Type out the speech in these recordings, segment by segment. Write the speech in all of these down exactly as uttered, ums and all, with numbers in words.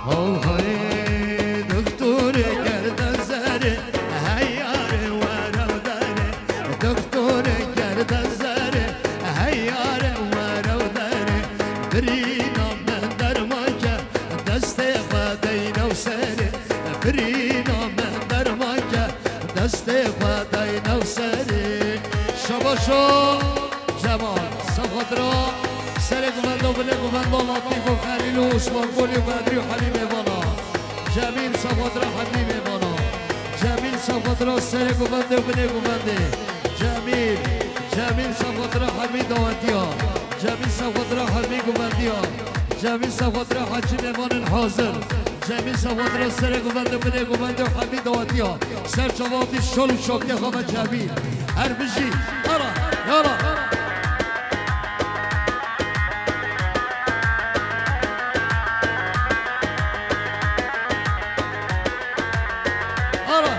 Hey, doktorê kerde zerê, hey yarê were derê. Doktorê kerde zerê, hey yarê were derê. Birîna min derman ke, destê xwe deyne serê. Birîna min derman ke, destê xwe deyne serê. Şabaşo. Cemal, Sefadra, serê guvendo, binê guvendo, Latîf û Xelîl û Osman Gulî û Bedrî û Helî mêvana. Cemîl, Sefadra, Helî mêvana. Cemîl, Sefadra, serê guvendê û binê guvendê. Cemîl, Cemîl, Sefadra, Helî dawetiya. Cemîl, Sefadra, Helî guvendiya. Cemîl, Sefadra, Hecî mêvanin hazir. Cemîl, Sefadra, serê guvendê, binê guvendê û Helî dawetiya. Ser çavatiş şal û şokê xwe ve Cemîl. Her bijî. Ara, yara. Ara.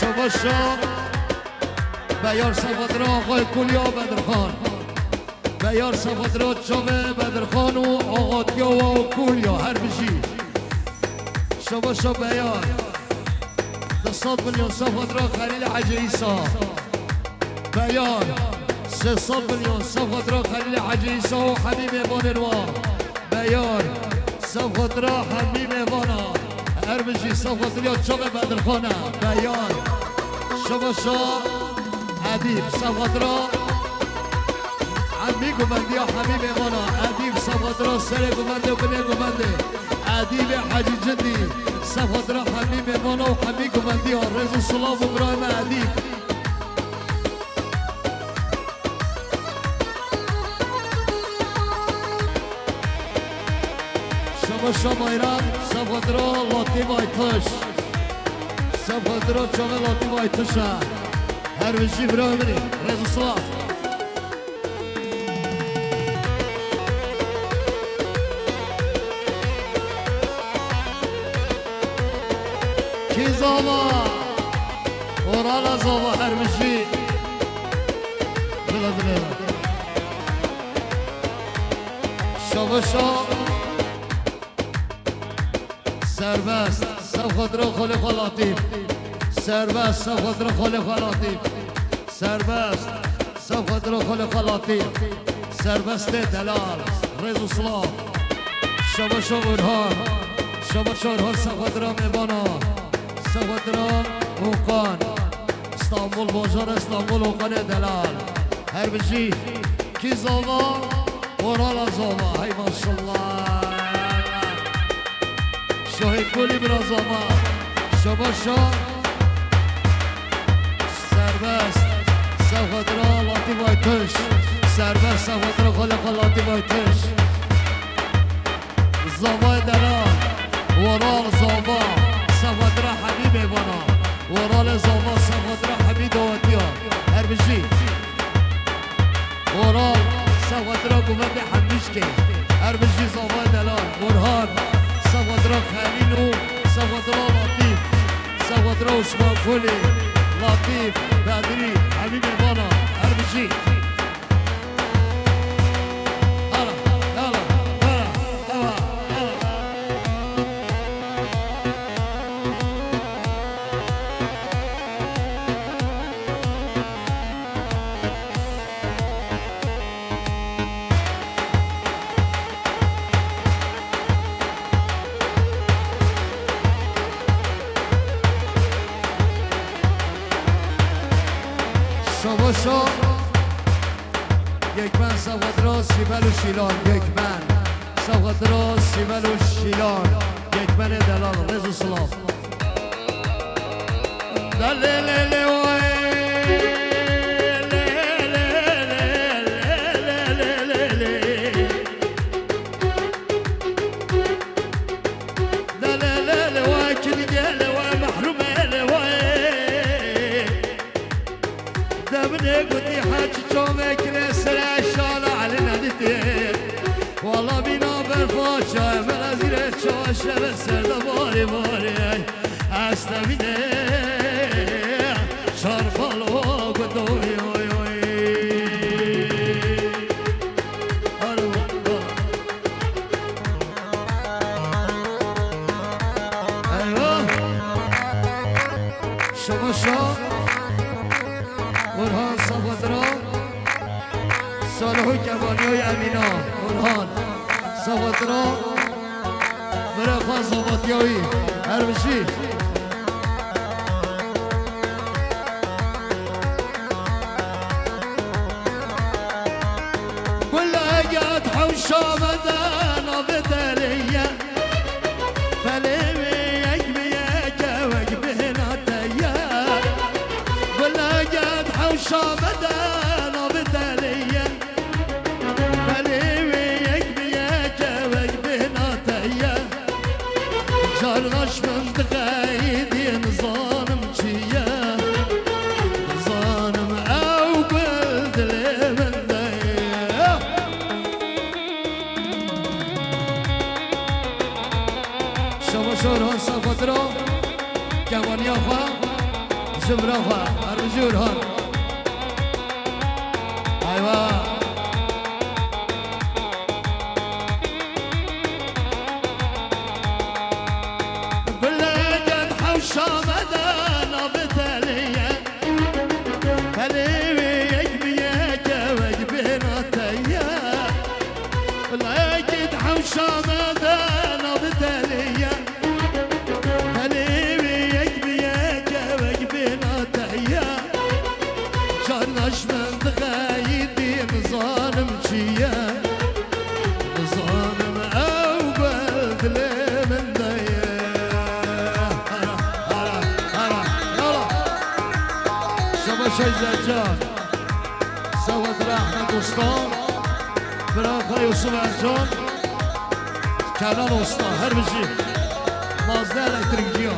Şabaşa. Beyar Sefadra, Axay Kulya Bedirxan. Beyar Sefadra, çavê Bedirxan û Axatiya wa û Kulya, her bijî. Şabaşa Beyar. Du sed milyon Sefadra, Xelîl Hecî Îsa. Beyar. Sê sed milyon Sefadra, Xelîl Hecî Îsa û Hemî mêvanên wa. Beyar. Sefadra, Hemî mêvana. Her bijî, Sefadriya çavê Bedirxan e. Beyar. Şabaşa. Edîb, Sefadra. Hemî guvendiya, Hemî mêvana. Edîb, Sefadra, serê guvendê û binê guvendê. Edîbê Hecî Cindî, Sefadra, Hemî mêvana û Hemî guvendiya. Rêz û silav û birayê me Edîb. Şabaşa Bayram, Sefadra, Latîf Aytiş. Sefadra, çavê Latîf Aytiş e. Her bijî birayê min ê. Rêz û silav. Kî zava? Orala zava, her bijî. Bila bila. Şabaşa. Serbest. Sefadra, xalê xwe Latîf. Serbest. Sefadra, xalê xwe Latîf. Serbest. Sefadra, xalê xwe Latîf. Serbestê delal. Rêz û silav. Şabaşa Orhan. Şabaşa Orhan, Sefadra mêvana. Sefadra Okan. Stenbol bajara Stenbol, Okanê delal. Her bijî. Kî zava? Orala zava. Hey maşallah. Şahid Gulî bira zava. Şabaşa. Serbest. Sefadra Latîf Aytiş. Serbest, Sefadra, xalê xwe Latîf Aytiş. Zavayê delal. Oral zava. Sefadra Hemî mêvana. Oralê zava, Sefadra Hemî dawetiya. Her bijî. Oral, Sefadra guvendê Hemîşkê. Her bijî zavayê delal. Orhan, Sefadra Xelîl û Sefadra Latîf. Sefadra Osman Kulî, Latîf, Bedrî, Hemî mêvana. Her bijî. Hala, hala, hala, hala, hala. Şabaşa. Gökmen, Sefadra, Sîbel û Şîlan. Gökmen, Sefadra, Sîbel û Şîlan. Gökmenê delal, rêz û silav. Demine gotî, Hecî çavekirê sere şala Elî nedîtê. Wala bîna berfa çaye, mela zîrê çaşe ve serde barê barê. Ez demine çarpalo gotoy oy oy. Arwa, arwa. Saxwatira, birê xwe Zavatiyawî, her bijî. Gulege hewşa me de navê telê ye. Telê wê yek bi yeke wek bêhna te ye. Gulege hewşa me de navê telê ye. Belê wê yek bi yeke wek bêhna te ye. Cardaş min dixeyidî nizanim çi ye. Nizanim ew gul dilê min de ye. Şaba şor han safatira. Kevaniya xwe. Ji bira xwe. Her bijî Orhan. Aywa. Guleket hewşa me de navê telê ye. Telê wê yek bi yeke wek bêhna te ye. Guleket hewşa me de navê telê ye. Telê wê yek bi yeke wek bêhna te ye. Cardaş min dixeyidî nizanim çi ye. Nizanim ew gul dilê min de ye. Hara, hara, hara, yala. Şaba şay Zercan. Saxwatira Ahmet Usta. Bira xwe Yusuf Ercan. Kenan Usta, her bijî. Mazde elektrikçiya.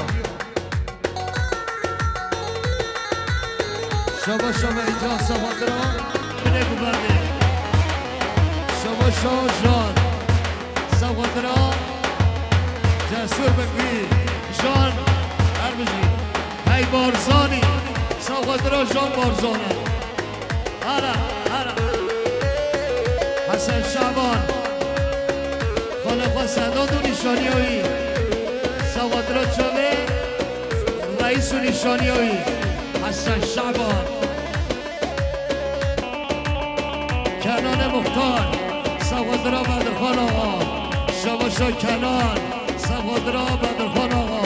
Şaba şaba Îcan Saxwatira. Binê guvendê. Şaba şa Jan. Saxwatira. Cesur Bekirî. Jan. Her bijî. Hey Barzanî. Saxwatira Jan Barzanî. Ara, ara. Hesen Şaban. Xanê xwe Sedat û nîşaniya wî. Saxwatira çavê, reîs û nîşaniya wî. Hesen Şaban. Kenanê Muxtar. Saxwatira Bedirxan Axa. Şaba şa Kenan. Saxwatira Bedirxan Axa.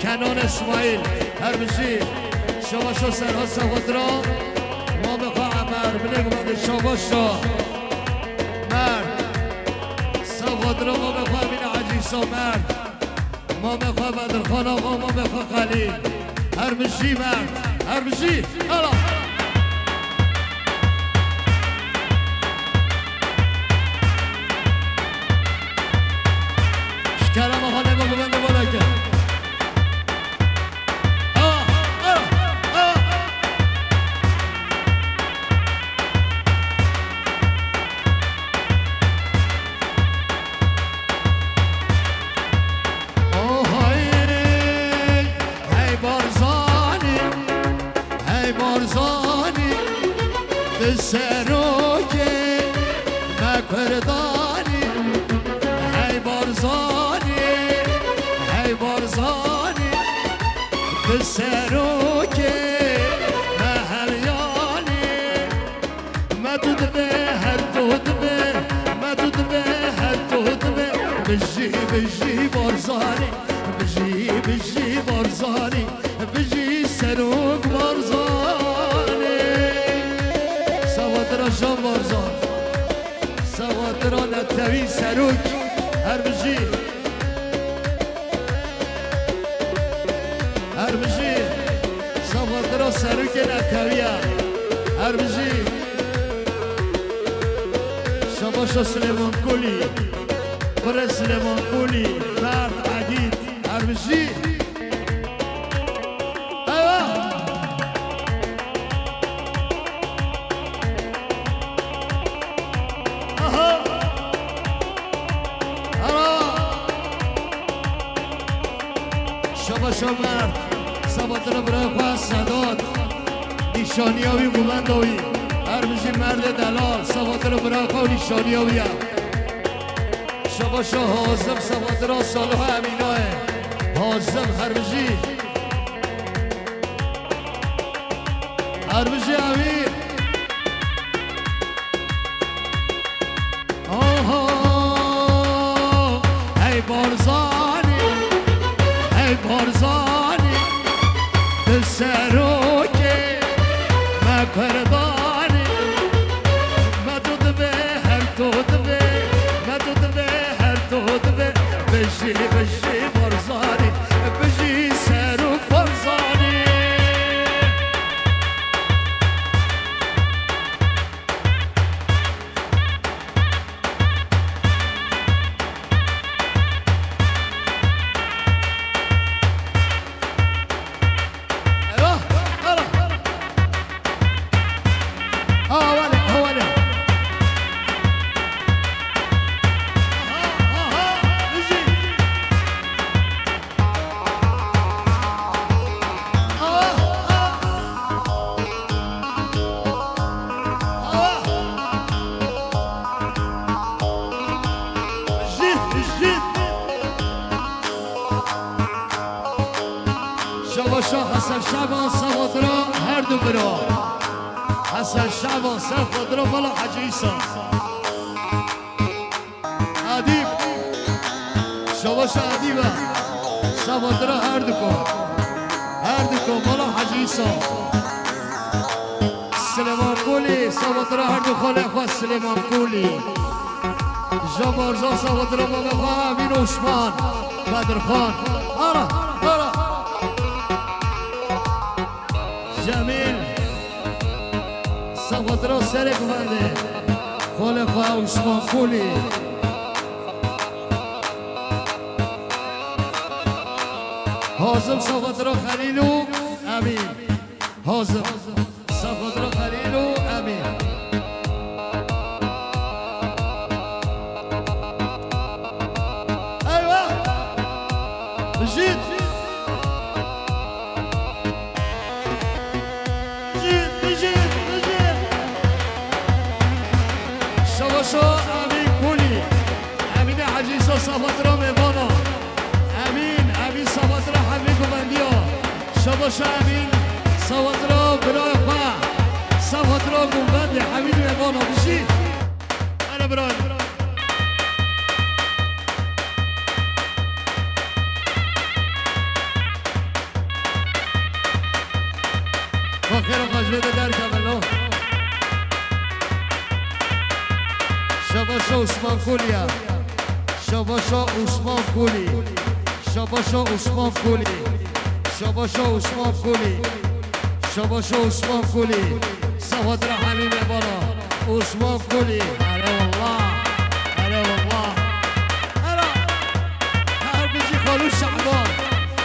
Kenan Îsmaîl. Her bijî. Şaba şa Serhat Saxwatira. Mamê xwe Emer, binê gumandê şaba şa. Mert. Saxwatira mamê xwe Emîn Hecî Îsa Mert. Mamê xwe Bedirxan Axa, mamê xwe Xelîl. Her bijî Mert, her bijî. Hela. Ji kerema xwe lê biguvende baleke. Hey Barzanî, hey Barzanî, tu serokê me Kurdanî. Hey Barzanî, hey Barzanî, tu serokê me her yanî. Me tu divê, her tu divê, me tu divê, her tu divê. Bijî, bijî Barzanî, bijî, bijî Barzanî, bijî Serok Barzanî. Saxwatira Jan Barzan. Saxwatira netewî Serok. Her bijî. Her bijî. Saxwatira Serokê netewiya. Her bijî. Şaba şa Silêman Kolî. Kurê Silêman Kolî. Mert Egîd. Her bijî. Eywa. Aha. Ara. Şaba şa Mert. Saxwatira birayê xwe Sedat. Nîşaniya wî, guvenda wî. Her bijî merdê delal. Saxwatira birayê xwe û nîşaniya wî ye. Şaba şa Hazim, saxwatira Salih Emînayê. Hazim, her bijî. Her bijî Emîn. Aha. Barzanî, hey Barzanî, tu serokê me Kurdanî. Me tu divê, her tu divê, me tu divê, her tu divê. Bijî, bijî Barzanî, bijî Serok Barzanî. Eyvah! Ara! Ha, wele, ha, wele. Aha, aha, bijî. Aha, aha. Aha. Bijî, bijî. Şabaşa Hesen Şaban, Safadra her du bira. Hesen Şaban, Safadra, Mala Hacı İsa. Edîb. Şabaşa Edîb e. Safadra her du ko. Her du ko, Mala Hacı İsa. Silêman Kulî, Safadra her du xalê xwe Silêman Kulî. Jean Barzan, Safadra mame xwe Emîn Osman, Bedirxan. Ara, ara. Cemîl, Safadra Serê Guvendê, xalê xwe Osman Kulî. Hazim, Safadra Xelîl û Emîn. Hazim. Safadra Xelîl û Emîn. Eywa! Bijît! Bijît, bijît, bijît! Şabaşo Emîn Kulî. Emînê Hecî Îsa, Safadra mêvana. Emîn, Emîn Safadra hemî guvendiya. Şabaşa Emîn, Safadra birayê xwe. Safadra guvendê hemî mêvana bijî. Hele birayê. Xwe xêr û xweş bide derkeve lo. Şabaşa Osman Kulî ya. Şabaşa Osman Kulî. Şabaşa Osman Kulî. Şabaşa Osman Kulî. Şabaşa Osman Kulî. Safadra hemî mêvana. Osman Kulî. Erewallah. Erewallah. Era. Her bijî Xalû Şaban.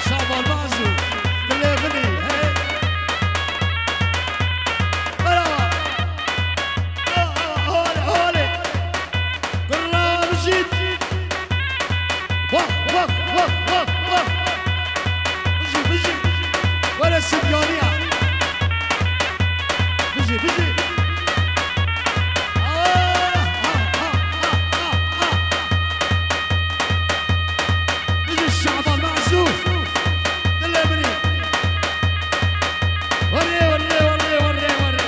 Şaban Mazû. Dilê min î. Hey. Era. Era, era. Holê, holê. Kurra bijît. Wah, wah, wah, wah, wah. Bijî, bijî. Were Sibyaniya. Bijî, bijî. Ah, ah, ah, ah, ah, ah. Bijî Şaban Mazû. Dilê min î. Werê, werê, werê, werê, werê.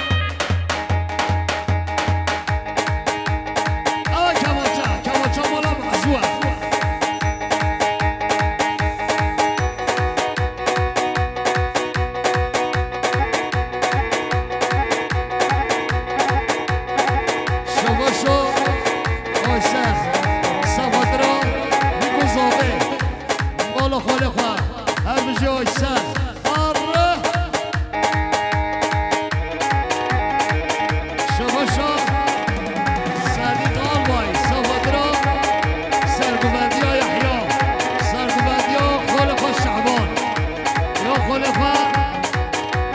Aa, kemançe, kemançe mala Mazû e. Şebaşo Ayser, Safadra, Niko Zavê, mala xalê xwe, her bijî Ayser. Arre! Şebaşa Sedîq Albay, Safadra, serguvendiya Yehya, serguvendiya xalê xwe Şehban, ya xalê xwe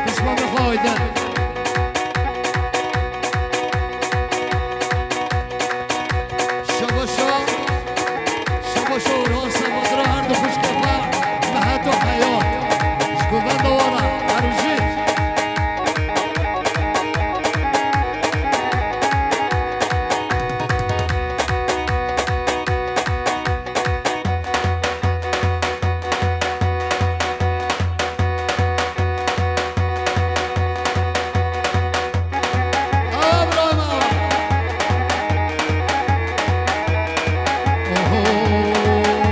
pişmanê xwe Aydin. Şebaşa, Şebaşa Orhan Safadra her du xwişkê xwe mehet û heyat. Ji guvenda wan re, her bijî. Abrama. Oho.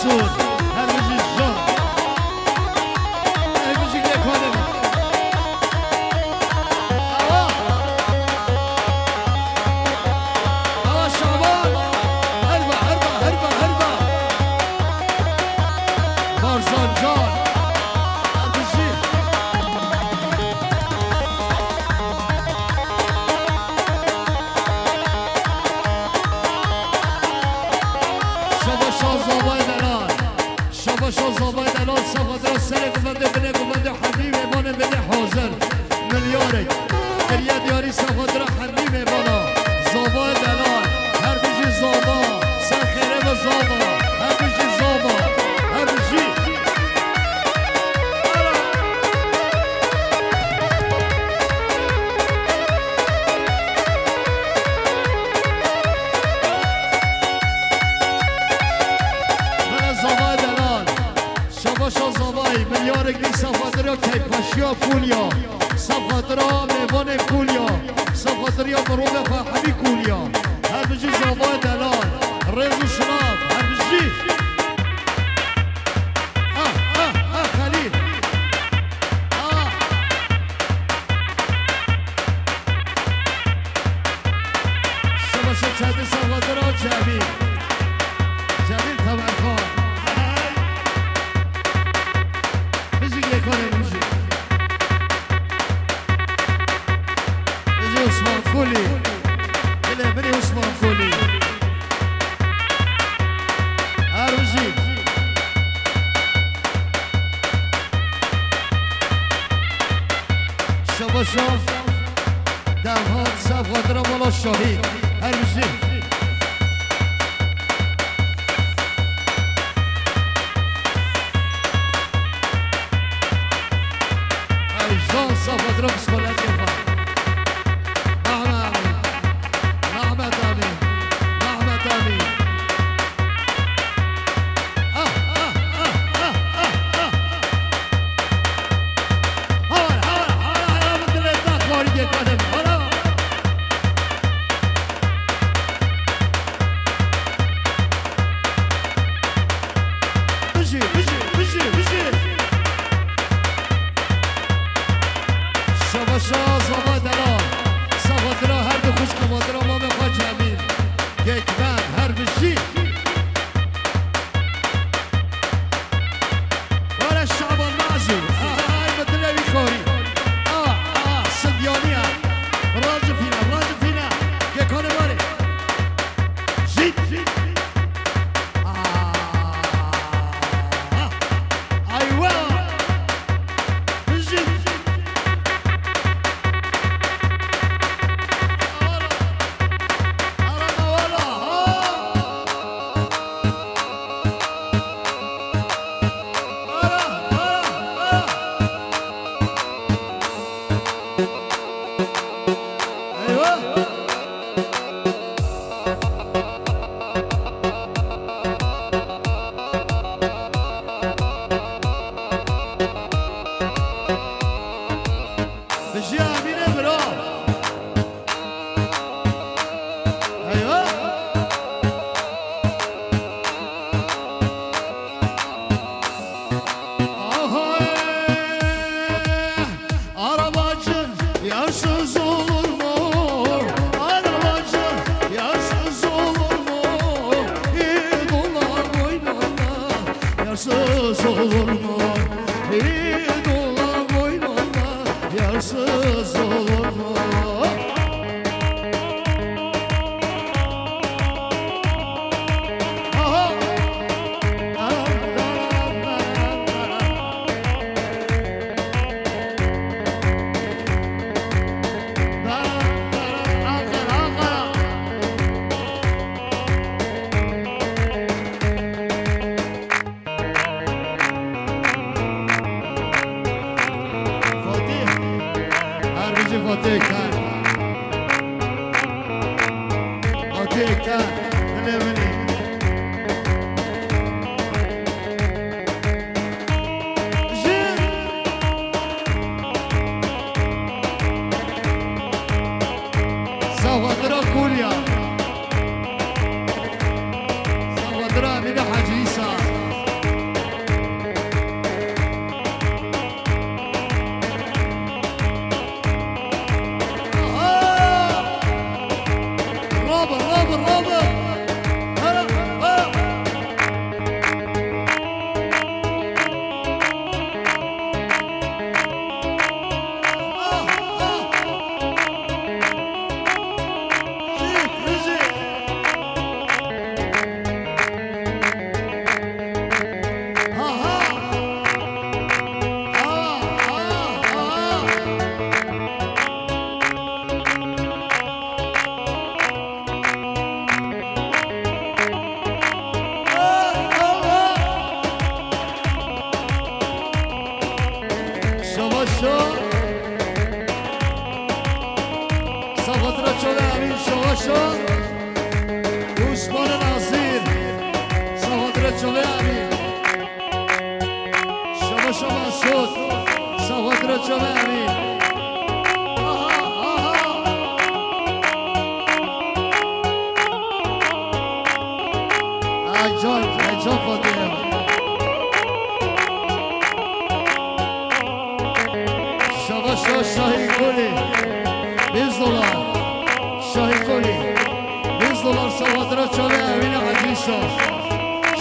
Her bijî jan. Her bijî lêkolê min. Awa. Awa Şaban. Herba, herba, herba, herba. Barzan can. Her bijî. Şaba şa zavayê delal. Şaba şa zavayê delal, ser xatira serê guvendê, binê guvendê, hemî mêvanê binê hazir. Milyarek. Kiriye diyarî ser xatira hemî mêvana. Zavayê delal. Her bijî zava. Ser xêrê ve zava. Her bijî zava. Her bijî. Bela zavayê delal. Şabaşa zavayê, milyarek lî sefxatira keyfxweşiya Kulya. Sefxatira mêvanê Kulya. Sefxatiriya mirovê xwe hemî Kulya. Her bijî zavayê delal. Rêz û şinaf. Her bijî. Ah, ah, ah, Xelîl. Ah. Şabaşa çadî sefxatira Cemîl. Cemîl Temerxan. Bijî lêkolê bijî. Bijî Osman Kulî. Dilê min ê Osman Kulî. Her bijî. Şabaşa. Dev hat sefxatira mala Şahî. Her bijî. Ay, jan sefxatira psîkolojiyê xwe. Mehmet Emîn. Mehmet Emîn. Mehmet Emîn. Ah, ah, ah, ah, ah, ah. Hawa, hawa, hawa, hawa, min dilê te xwarî dê kadim. Hawa. Şo. Saxatira çolê Emîn, şo şo. Osman Nazir. Saxatira çolê Emîn. Şo şo Mesut. Saxatira çolê Emîn. Aha, aha. Ay can, ay can Fatih. Şaba şa Şahî Kolî. Bîst dolar. Şahî Kolî. Bîst dolar saxatira çolê Emîn Hecî Şa.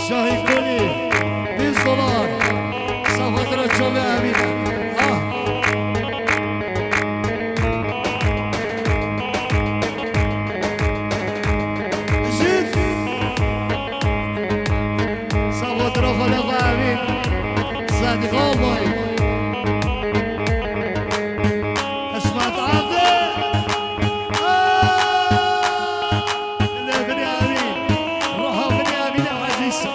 Şahî Kolî. Bîst dolar. Saxatira çolê Emîn. Ah. Jî. Saxatira xalê xwe Emîn. Sediq Albay. Hişmet Evdî. Aa! Lê binê Emîn. Ruha binê Emîn Hecî Şa.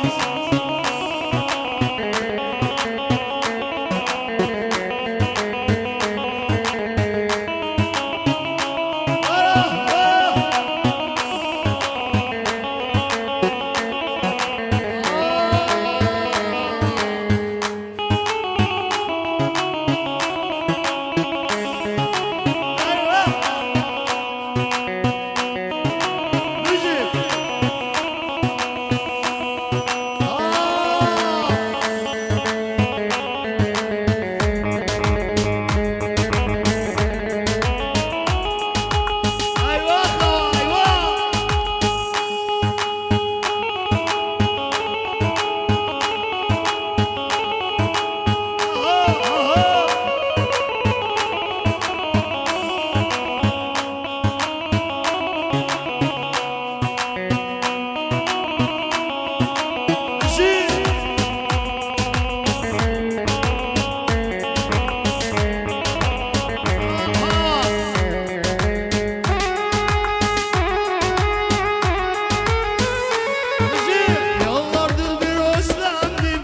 Yıllardır bir özlemdim,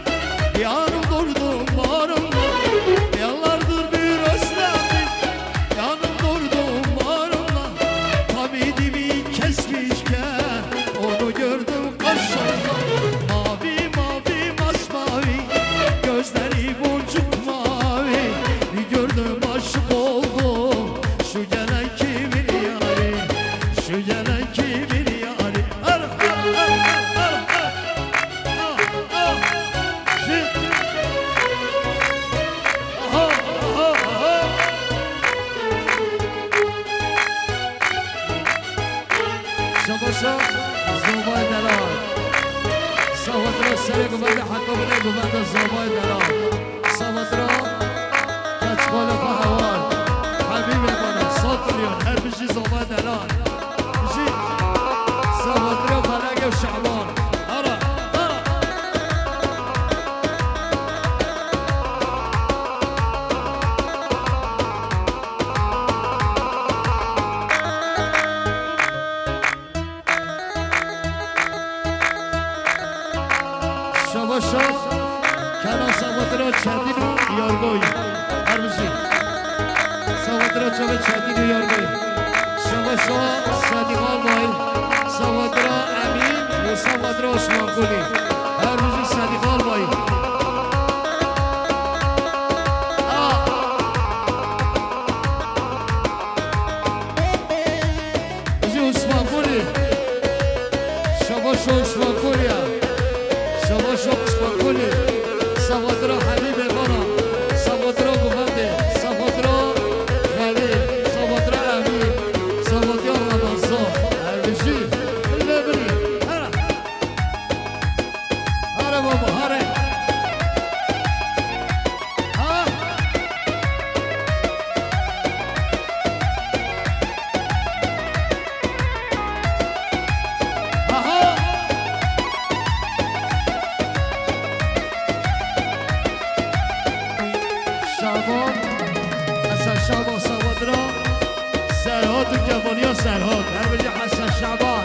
yanım durdum bağrımda. Yıllardır bir özlemdim, yanım durdum bağrımda. Tam ümidimi kesmişken onu gördüm karşımda. Mavi mavi masmavi, gözleri boncuk mavi. Bir gördüm aşık oldum. Şu gelen kimin yari? Şu gelen kimin yari? Ara, ara, ara, ara, ara. Ah, ah. Şi-, aha, aha, aha. Şabaşa Zobay Delal. Saxatira serê guvende heta binê guvende Zobay Delal. Saxatira keçxalê xwe heval. Hebîbê bana, sed milyon, her bijî Zobay Delal. Bijî Saxatira Felek û Şaban. Ara, ara. Şabaşa Kenan Saxatira Çetin û Yargoy. Her bijî. Saxatira Çabe Çetin û Yargoy. Şabaşa Sadiq Albay. Saxatira Emîn û Saxatira Osman Kulî. Her bijî Sadiq Albay. Ah! Ji Osman Kulî. Şabaş Osman Kulî ya. Şabaş Osman Kulî. Saxatira Hebîbê Bana. Saxatira Guvendê. Saxatira Xelîl. Saxatira Emîn. Saxatira Ramazan. Her bijî. Lê birî. Here. Here baba, here. Ha? Aha! Şaban, Hesen Şaban Saxatira, Serhat û Kemaliya Serhat. Her bijî Hesen Şaban.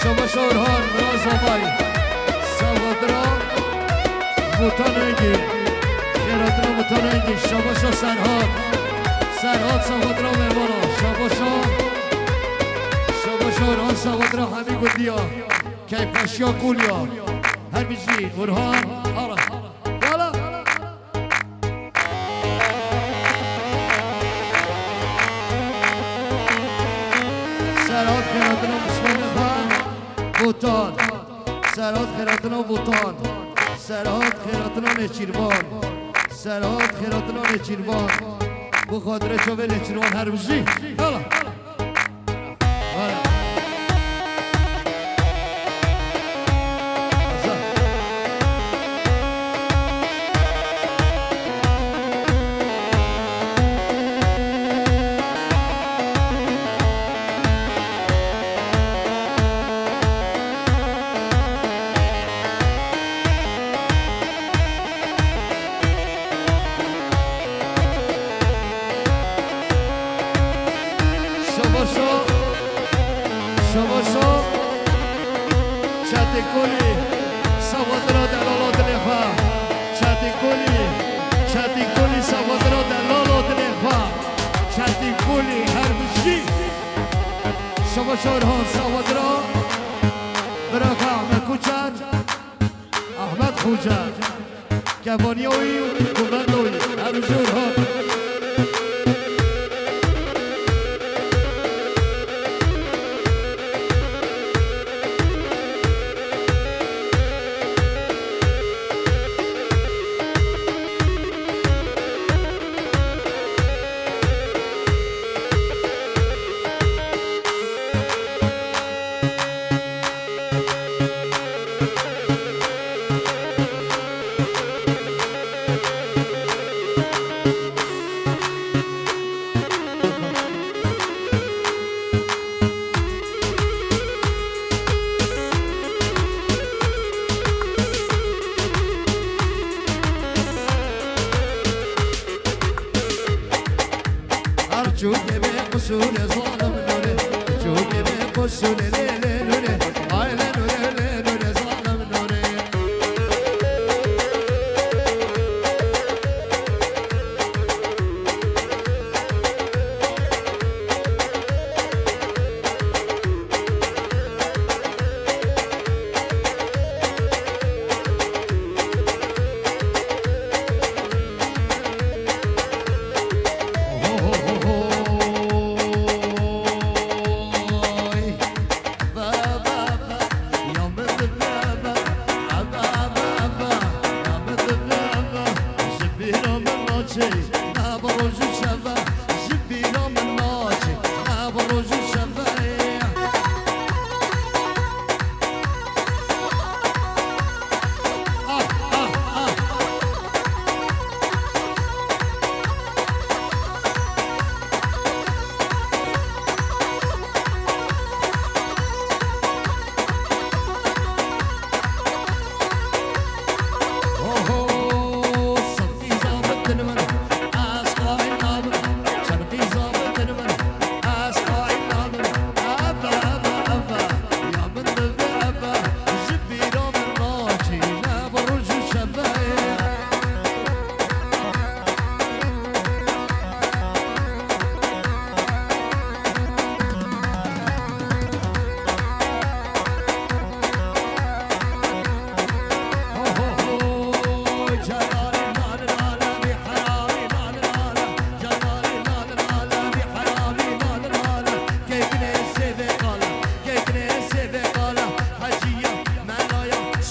Şabaş Orhan, Miran Zobay. Saxatira Botan Engin. Xêratina Botan Engin. Şabaşa Serhat. Serhat Sexwedira Mêvana. Şabaşa. Şabaşa Orhan Sexwedira Hemî Gundiya. Keyfeşiya Kulya. Her bijî Orhan. Ara. Yala. Serhat xêratina Mismane xwe. Botan. Serhat xêratina Botan. Serhat xêratina Nêçîrvan. Serhat xêratina Nêçîrvan. Bi xatirê çavê Nêçîrvan her bijî. Hala. Hala. Şabaşo, şabaşo. Çetin Kolî, Sexwedira delalo dilê xwe. Çetin Kolî, Çetin Kolî, Sexwedira delalo dilê xwe. Çetin Kolî, her bijî. Şabaşo Orhan Sexwedira. Bira xwe Ehmed Kuçer. Ehmed Kuçer. Kevaniya wî û guvenda wî. Her bijî Orhan. Ar çûkê bê qusûrê zalim nûrê, çûkê bê qusûrê lê lê nûrê, ay lê nûrê, lê nûrê zalim nûrê.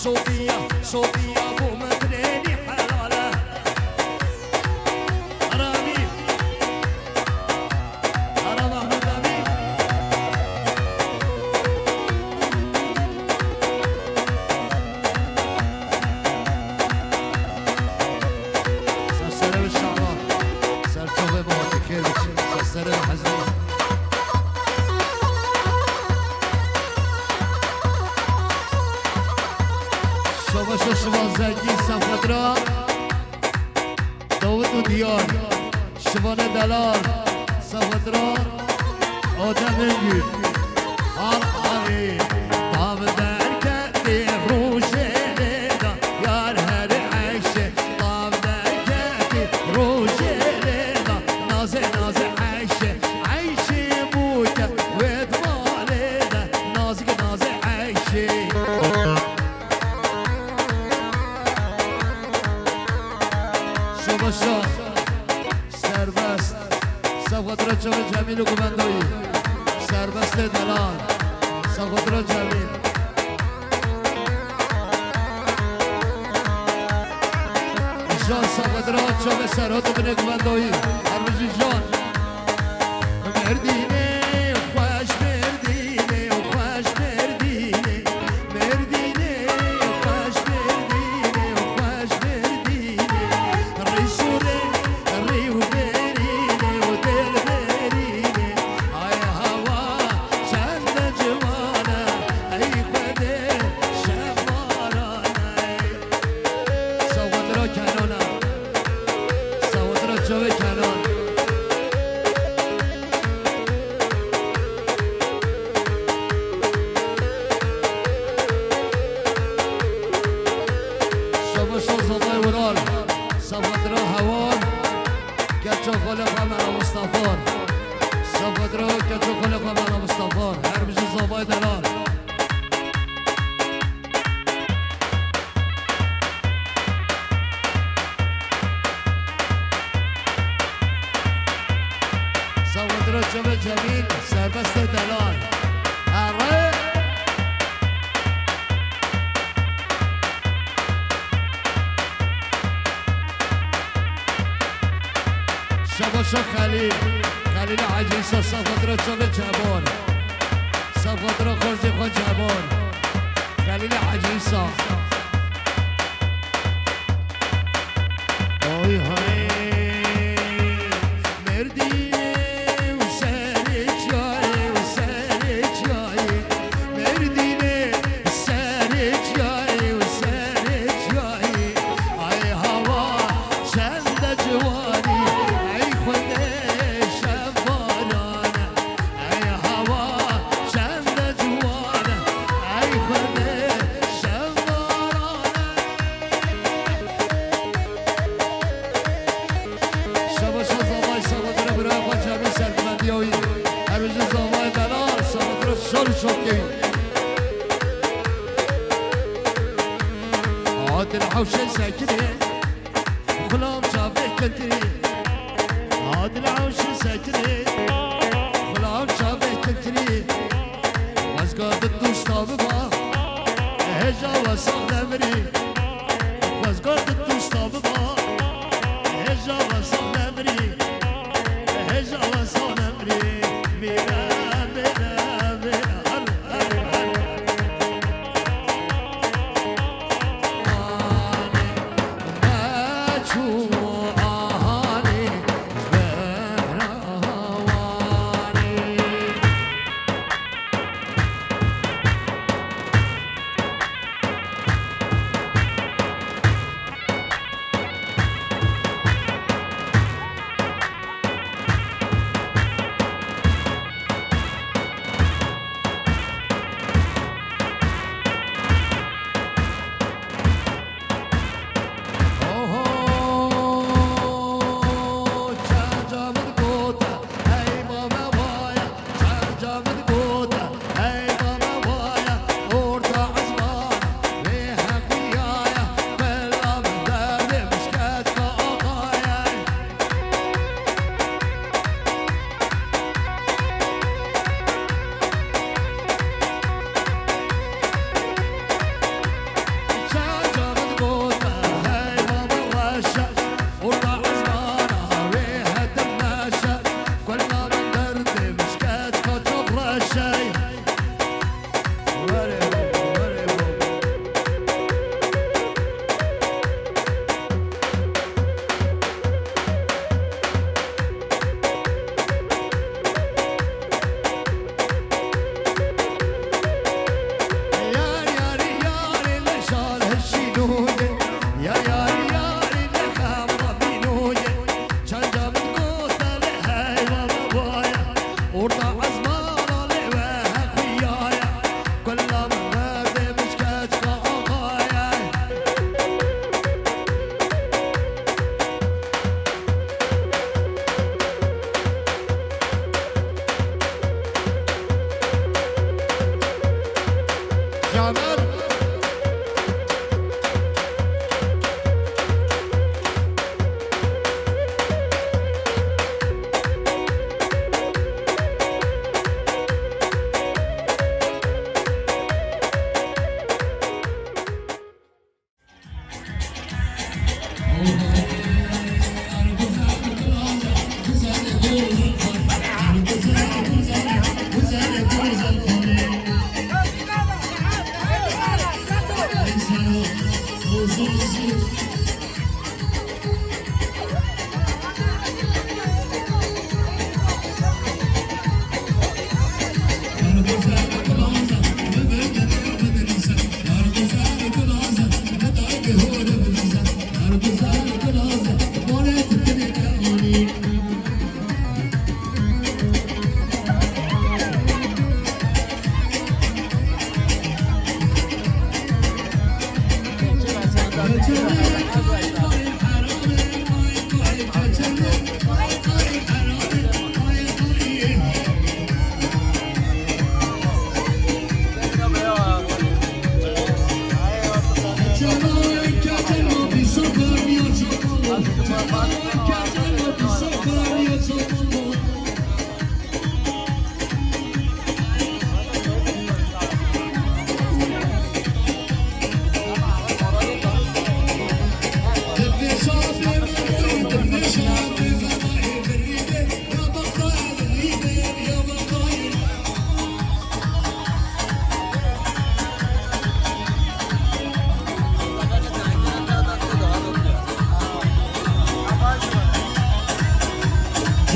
Sofiya, Sofiya, bu min dilê helal e. Ara Emîn. Ara Mehmûd Emîn. Ser serê wî Şaban. Ser çavê baba te kêr biçin. Ser serê wî Hezî. Şabaşo Şivan Zengîn Sefedra. Dawid û Diyar, Şivane Delal, Sefedra, Adem Öngül. Har harê, tav derketê rojê lê da, yar her eş Şabaşa serbest. Sefadra çavê Cemîl û Guvendoyî. Serbestê delal. Sefadra Cemîl. Jan Sefadra çavê Serhat û binê Guvendoyî. Her bijî Jan. Mêrdînê xweş, Mêrdînê xweş, Mêrdînê. Mêrdînê xweş, Mêrdînê xweş, Mêrdînê. Rîsûrê rî û bêrînê û dêlbêrînê. Ay hewa çende ciwan e, ey Xwedê şev baran e. Sefadra Kenan e. Sefadra çavê Kenan. Şabaşa zavay Ural. Sefadra Hewar. Keça xalê xwe Mela Mistefar. Sefadra keça xalê xwe Mela Mistefar. Her bijî zavay delal. Sefadra çavê Cemîl, serbestê delal. Erê! Şabaşa Xelîl, Xelîl Hacî Îsa, Sefadra çavê Ceban. Sefadra xwarzê xwe Ceban. Xelîl Hacî Îsa. Oy hay, Mêrdînê û serê çiyayê û serê çiyayê. Mêrdînê serê çiyayê û serê çiyayê. Ay hewa çende ciwanî, ey Xwedê şev baran e. Ey hewa çende ciwan e, ey Xwedê şev baran e. Şabaşa zavay Sefadra birayê xwe Cemîl Serdivendiya wî. Her bijî zavay delal, Sefadra şor û şokê wî. Hatin hewşê sekinê. Xulam çavê ketirî, hat li ewşî sekinî. Xulam çavê ketirî, xwezgar di dosta biba, hêja we sax nemirî. Xwezgar di dosta biba, hêja we sax nemirî. Hêja we sax nemirî. Mîre, mîre, mîre, her, her, her. Şam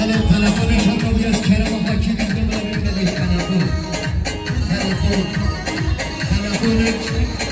Tele-, telefonê şaka biyaz kerema fakir bizde bile bir de telefon. Telefon. Telefonê